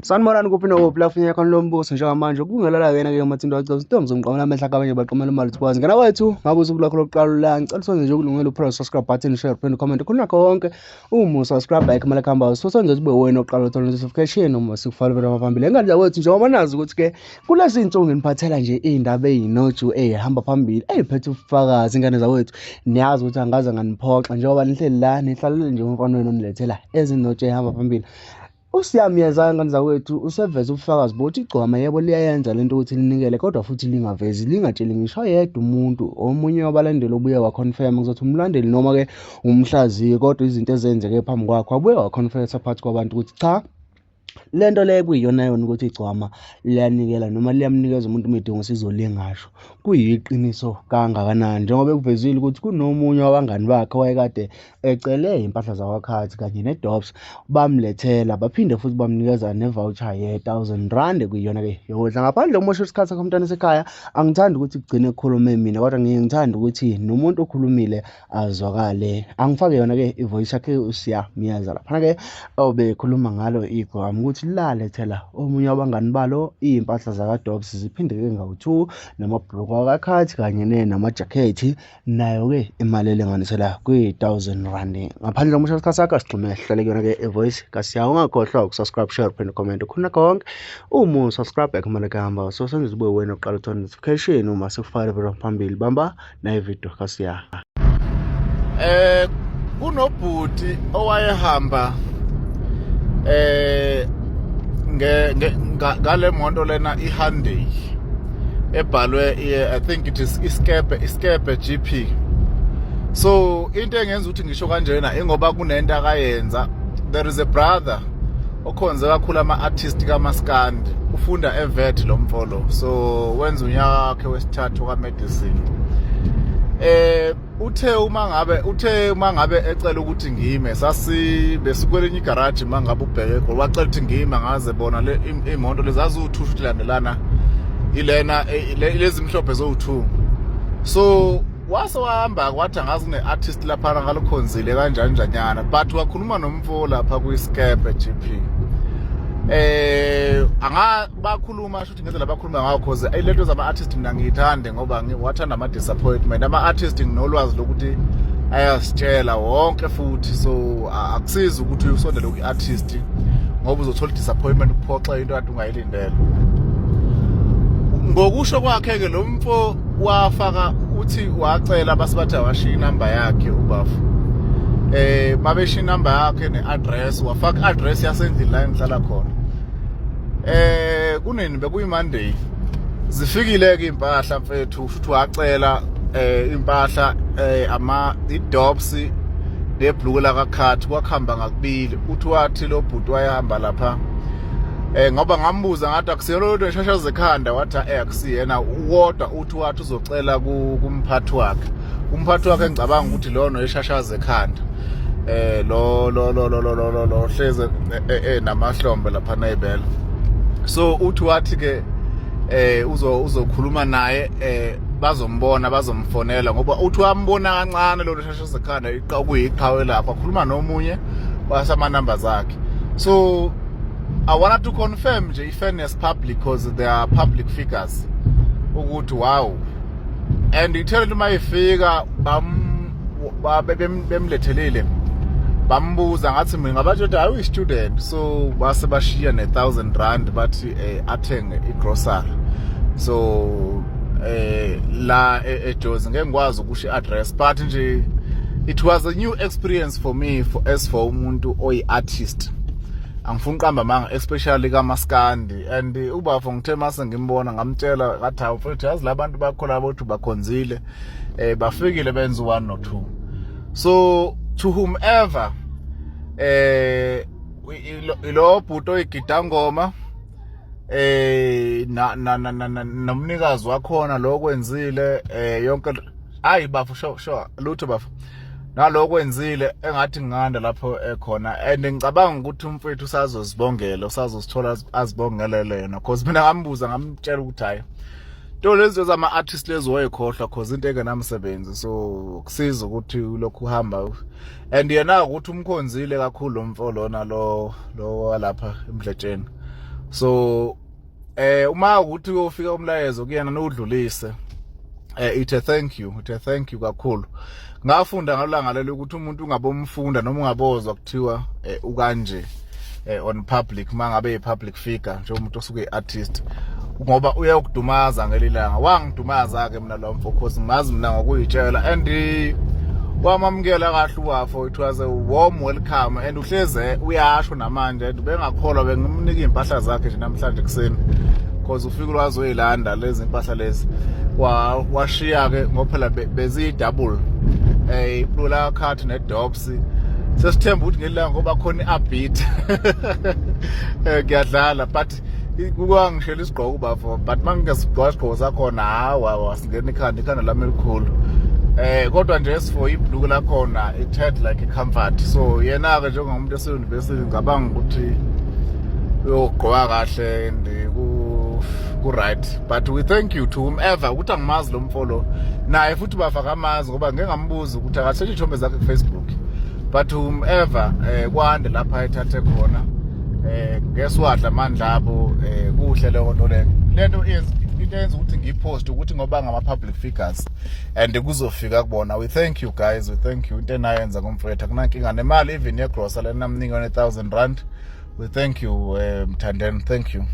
Sanibonani kuphi nokuphi la kufuneka khona lo mbuso njengamanje kungelala yena ke uMathindo wacela intombi zomqamela amehlo akabanye baqamela imali thukwazi ngena kwethu ngabe usuku lwakho lokuqala la ngicela usonze nje ukulungela upress subscribe button share friend comment khona konke uma usubscribe like imali kuhamba so senze ube wena oqala uthola notification uma sikufaka vele phambili engane zakwethu njengoba nazi ukuthi ke kulezi insuku nginiphathela nje iy'ndaba ey'noju ey'hamba phambili ey'phethe ubufakazi ingane zakwethu niyazi ukuthi angaze nganiphoxa njengoba nihleli la nihlalele nje umfana wenu onilethela ezinoju ey'hamba phambili. USiyamyeza ngane zakwethu useveze ubufakazi bokuthi igcwama yebo liyayenza lento ukuthi linikele kodwa futhi lingavezi lingatsheli ngisho oyedwa umuntu. Omunye wabalandeli obuye waconfirm kuzothi umlandeli noma-ke umhlaziyi kodwa izinto ezenzeke phambi kwakhe wabuye waconfessa phakathi kwabantu ukuthi cha le nto le kuyiyona yona ukuthi igcwama liyanikela noma liyamnikeza umuntu uma edinga usizo lingasho kuyiqiniso kangakanani njengoba ekuvezile ukuthi kunomunye wabangani bakhe owayekade ecele impahla zakwaKhathi kanye neDobbs bamlethela baphinde futhi bamnikeza ne-voucher ye-R1000 kuyiyona-ke yokudla. Ngaphandle komosha isikhathi sakho mntwana esekhaya, angithandi ukuthi kugcine kukhulume mina kodwa ngiye ngithande ukuthi nomuntu okhulumile azwakale. Angifake yona-ke i-voice yakhe uSiya Myeza laphana-ke obekhuluma ngalo igwam ukuthi lalethela omunye wabangani balo iy'mpahla zakaDobbs ziphinde-ke ngawu-two namabhuluku akakhathi kanye namajakhethi nayo-ke imali elinganisela kwi-R1000. Ngaphandle kokusho isikhathi sakho asigxume sihlale kuyona-ke i-voice kaSiya. Ungakhohlwa ukusubscribe, share, phinde comment khona konke. Uma usubscribe kumele kuhamba so senze ube wena oqala uthola notification uma sikufakele video phambili. Bamba nayi video kaSiya. Kunobhuti owayehamba eh nge ngale moto lena iHyundai ebhalwe, I think it is Iskepe GP. So into engenza ukuthi ngisho kanjena ingoba kunento akayenza. There is a brother okhonze kakhulu ama-artist kaMaskandi, ufunda eVet lo mfolo, so wenza unyaka wakhe wesithathu ka-medicine. Uthe uma ngabe ecela ukuthi ngime, sasi besikwelinye igaraji, uma ngabe ubheke khona, wacela ukuthi ngime ngaze bona le imoto lezi aziwu-two futhi landelana ilena lezi mhlophe zowu-two. So wase wahamba kwathi angazi kune-artist laphana ngalikhonzile kanjani njanyana, but wakhuluma nomfo lapha kwi-Skepe GP. Anga bakhuluma shuthi ngendlela abakhuluma ngayo, cause lento zama-artist mina ngiyithande ngoba ngiwathanda ama-disappointment ama-artist. Nginolwazi lokuthi ayasitshela wonke futhi, so akusizi ukuthi usondele kwi-artist ngoba uzothola i-disappointment, uphoxa into kade ungayilindele. Ngokusho kwakhe-ke lo mfo wafaka uthi wacela base bathi awashiya inamba yakhe ubafu. Babeshiya inamba yakhe ne-address, wafaka i-address yasendlini la engihlala khona. Kunini? Bekuyi-Monday. Zifikile-ke iy'mpahla mfethu, futhi wacela impahla ama i-Dobbs nebhluku lakakhathi, kwakuhamba ngakubili. Uthi wathi lo bhuti wayehamba lapha ngoba ngambuza ngathi akusiyona lento eshashaza ekhanda, wathi akusiyena kodwa uthi wathi uzocela kumphathi wakhe. Umphathi wakhe ngicabanga ukuthi lona eshashaza ekhanda, lo lo lo lo lo lo lo hleze namahlombe lapha nayibela. So uthi wathi ke uzokhuluma naye, bazombona, bazomfonela, ngoba uthi wambona kancane lo shashaza ekhanda iqa kuyiqhawe lapha akhuluma nomunye wasama numbers akhe. So I wanted to confirm nje i-fairness public, because they are public figures, ukuthi wow, and ithele uma ifika bemlethelile, bambuza ngathi mina ngabatsho ukuthi hayi, uyi-student, so base bashiya ne-R1000 bathi athenge i-grocery. So la eJozi ngeke ngikwazi ukusho i-address, but nje it was a new experience for me, for as for umuntu oyi-artist, angifuni uqamba amanga, especially kaMaskandi. And ubafo ngithe mase ngimbona ngamtshela ngathi hawu mfethu, yazi labantu bakho labo uthi bakhonzile, bafikile benza u1 no 2. So to whomever ilo bhuti oyigidangoma na na na nomnikazi wakhona lokwenzile yonke, hayi bafo, sho sho lutho bafo nalokwenzile engathi nginganda lapho ekhona. And ngicabanga ukuthi umfethu usazozibongela, usazosithola azibongelele yena, cause mina ngambuza ngamtshela ukuthi hayi to lezi zama artist lezo wayekhohlwa, cause into engenamsebenzi, so kusiza ukuthi lokhu uhamba. And yena ukuthi umkhonzile kakhulu lo mfo lona lo walapha emdletsheni. So uma ukuthi uyofika umlayezo kuyena nowudlulise, ithe thank you, ithe thank you kakhulu. Ngafunda ngalanga lelo ukuthi umuntu ungabomfunda noma ungabozwa kuthiwa ukanje on public, mangabe yi public figure, njengomuntu osuke i-artist, ngoba uyakudumaza ngelilanga. Wangidumaza ke mina lo mfo, cause ngimazi mina ngokuyitshela, and wamamukela kahle uwafo. It was a warm welcome and uhleze uyasho namanje, and bengakholwa bengimnika impahla zakhe nje namhlanje kuseni, because ufike wazoyilanda lezi impahla lezi, washiya ke ngoba phela beziyi double, iplula card ne dops. Sesithemba ukuthi ngelanga ngoba khona iabit kuyadlala, but kwangishela isigqoko bafo, but mangingesigqoka isigqoko sakhona, hawa, wasingena ikhanda, ikhanda lami elikhulu. Kodwa nje as for ibhluku lakhona, it had like a comfort. So yena ke njengomuntu ese-university, ngicabanga ukuthi uyogqoka kahle and ku right. But we thank you to whomever, ukuthi angimazi lo mfo lo, naye futhi bafa kamazi, ngoba ngeke ngambuza ukuthi akathethe ithombe zakhe ku Facebook. But whomever, kwande lapha ethathe khona, ngesiwadla amandla abo. Kuhle leyo nto leyo. Lento into eyenza ukuthi ngiyipost ukuthi ngoba ngama public figures and kuzofika kubona. We thank you guys, we thank you. Into enayenza ngomfowethu akunankinga, nemali even yegrosa lena namnika 1000 rand. We thank you, Mthandeni, thank you.